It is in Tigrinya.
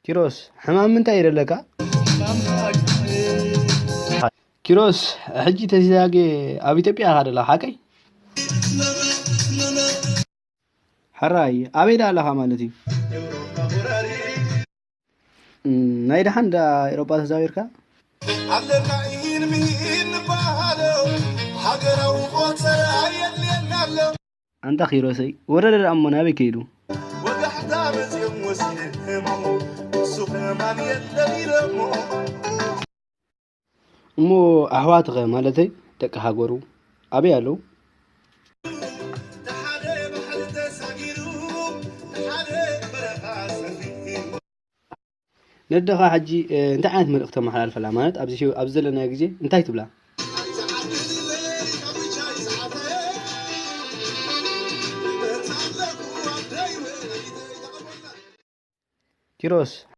ኪሮስ፣ ሕማም ምንታይ እዩ ዘለካ? ኪሮስ፣ ሕጂ ተዚዛጌ ኣብ ኢትዮጵያ ኢኻ ዘለኻ ሓቀይ? ሕራይ፣ ኣበይ ደኣ ኣለኻ ማለት እዩ? እም፣ ናይ ደሓን ደኣ ኤሮጳ ተዛዊርካ? ኣለና ኢሂን ምሂን ንበሃሎ፣ ሃገራዊ ቆጸራ የድልየና ኣሎ። ኣንታ ኪሮሰይ፣ ወረደ ደኣ እሞ ናበይ ከይዱ? ወጋሕታ መጺኦም ወሲደሞ፣ እሱ ከማን የለን ኢለሞ። እሞ ኣሕዋትኸ፣ ማለተይ ደቂ ሃገሩ ኣበይ ኣለዉ? ንሓደ ባሕሪ ተሳጊሩ፣ ንሓደ በረኻ ሰፊሩ። ነደኻ ሕጂ፣ እ፣ እንታይ ዓይነት መልእኽቲ ተመሓላልፈላ? ማለት ኣብዚ ሂው-፣ ኣብዚ ዘለናዮ ግዜ እንታይ ትብላ? ኪሮስ፣